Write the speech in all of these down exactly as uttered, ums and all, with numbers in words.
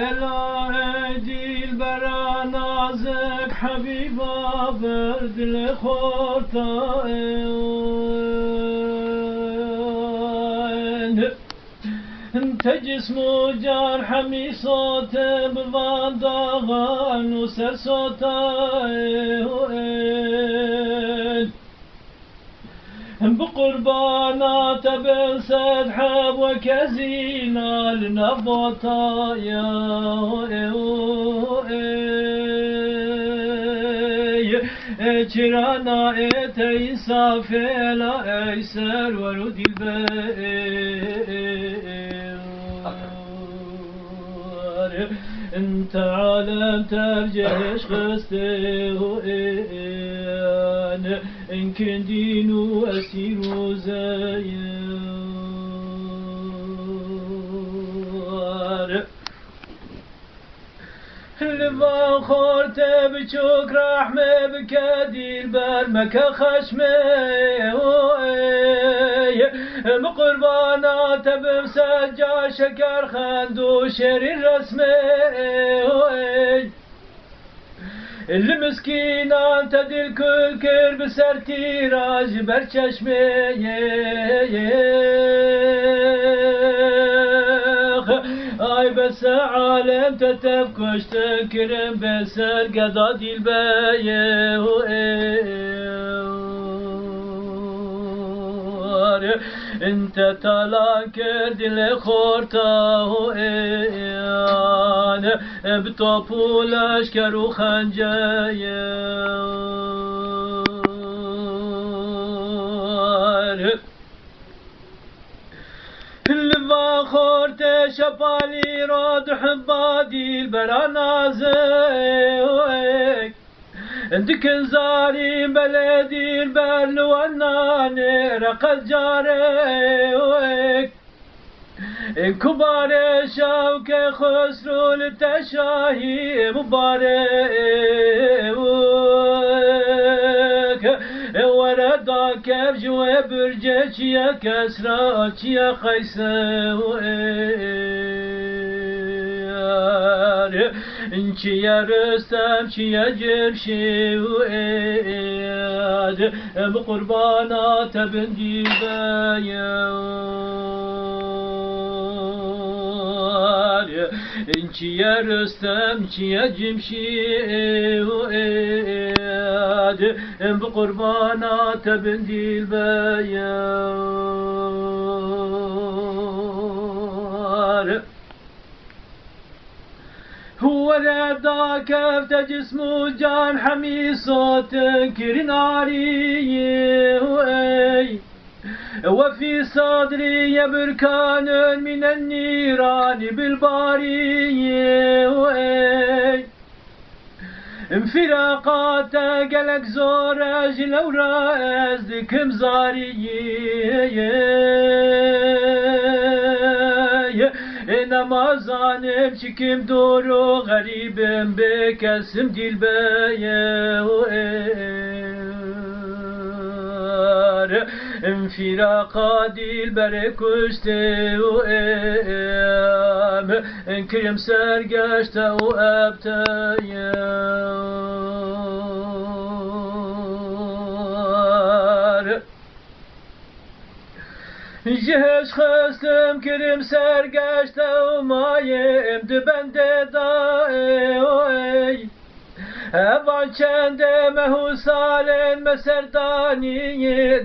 Ela ey dîlbera nazik, hebîba ber dilê xorta ey. Te cism û can hemî sote bi van daxan û ser sota ey. Bi qurbana te bin sed heb weke zîna li nav bota ya ey. Ê çirana ê te însafê la ey serwer û dîlber. Te alem tercih xistê û ên, ên kindîn û esîr û zeyar. Li van xortê biçûk rehmê bike, dîlber meke xeşmê ey. Bi qurbana te bim sed ca şeker xend û şêrîn resmê ey. Li miskînan te dil kul kir bi ser tîra ji ber çeşmê. Ay bes e alem te tev kuştin kirin bê ser geda dîlbeyê û ê. Te talan kir dilê xorta û ê. Bi top û leşker û xencer. Li van xortê şepalî ro du hibba dîlbera nazik. Dikin zarî belê dîlber li wan nanê reqet carê. Ê ku barê şewke Xusrû li te şahî mubarek. Ê were dakev ji wê bircê çiye Kesra, çiye Qeyse û ê. Çiye Rustem, çiye Cemşî û êd, bi qurbana te bin dîlbeyar. Çiye Rustem, çiye Cemşî û êd, bi qurbana te bin dîlbeyar. Were dakevte cism û can hemî sotin kirin arî û ey. Wefî sadrî ye birkanin mînen nîranî bilbarî û ey. Fîraqa te gelek zor e, ji lewra ez dikim zarî. Ê nema zanim çikim dor û xerîbim bê kesim dîlbeyê û ê. Em fîraqa dîlberê kuştê û em, em kirim sergeşte û ebteyar. Ji hêş xistim kirim sergeşte û mayê em di bendê da ê û ey. Evan çendê meh û salên me serdanî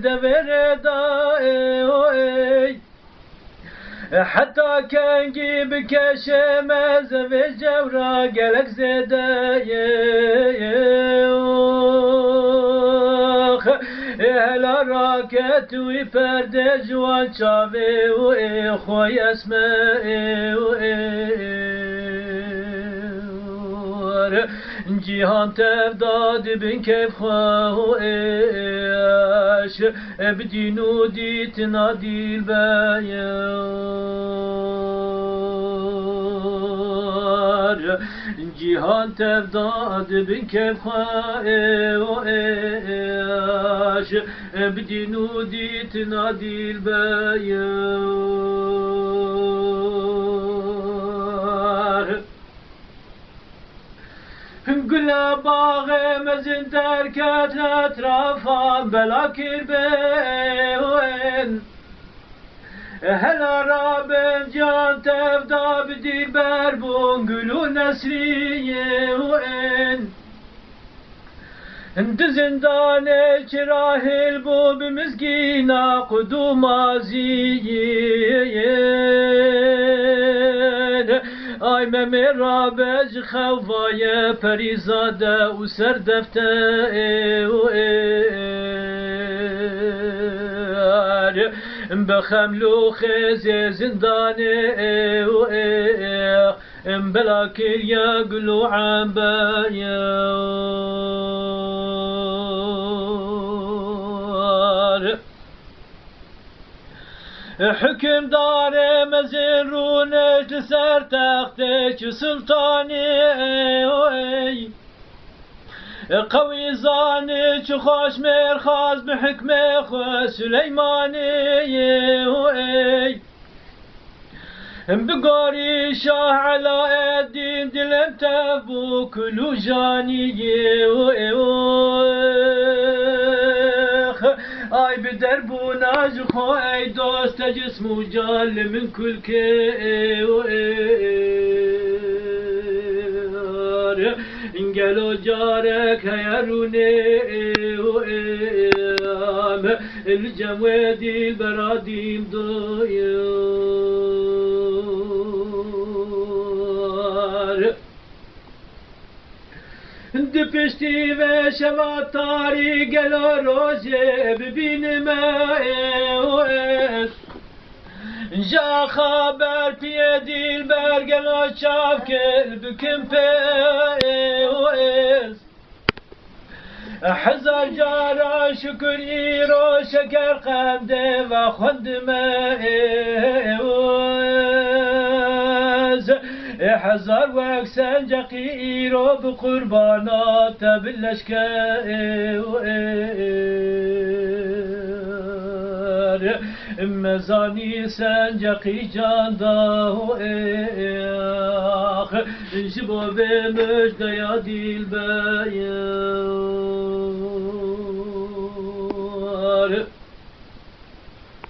devê rê da ê û ey. Heta kengî bikeşe me zevê cewra gelek zêde ye. Ê hela raket wî perdê ji wan çavê û ê xwe esme ê û ê. Cîhan tev da dibin keyf xwe û êş, bi dîn û dîtina dîlbeyar. Cîhan tev da dibin keyf xwe û êş, bi dîn û dîtina dîlbeyar. Lê baxê mezin derket, etrafan bela kir bên. Hela rabin can tevda bi dîlber bûn, gul û nesrîn. Di zindanê çira hêl bû bi mizgîna qudûma zîn. Ay Memê rabe ji xew vaye perîzade û serdefte ê û ê. Bi xeml û xêzê zindanê ê û ê. Em bela kiriye gul û ember. Hukimdarê mezin rûnişt li ser textê çi sultanî ey. Qewî zanî çi xweş mêr xwest bi hikmê xwe Suleymanî ey. Bi gorî Şah Elaeddîn dilim tev bû kul û janî ê û ê û. Ay bi derbûna ji xwe ey dost te cism û can li min kulkê ê û ê. Gelo carek heye rûnê ê û ê. Em li cem wê dîlbera dîm doyar. Di piştî vê şeva tarî gelo rojê bibînime ê û ê. Ji xeber piyê dîlber gelo çav kir bikim pê ê û ê. Hezar cara şukir îro şeker qendê ve xwendime ê û ê. Ê hezar wek senceqî îro bi qurbana te bi leşke ê û ê. Me zanî senceqî can da û ê. Ji bo vê mijdeya dîlber.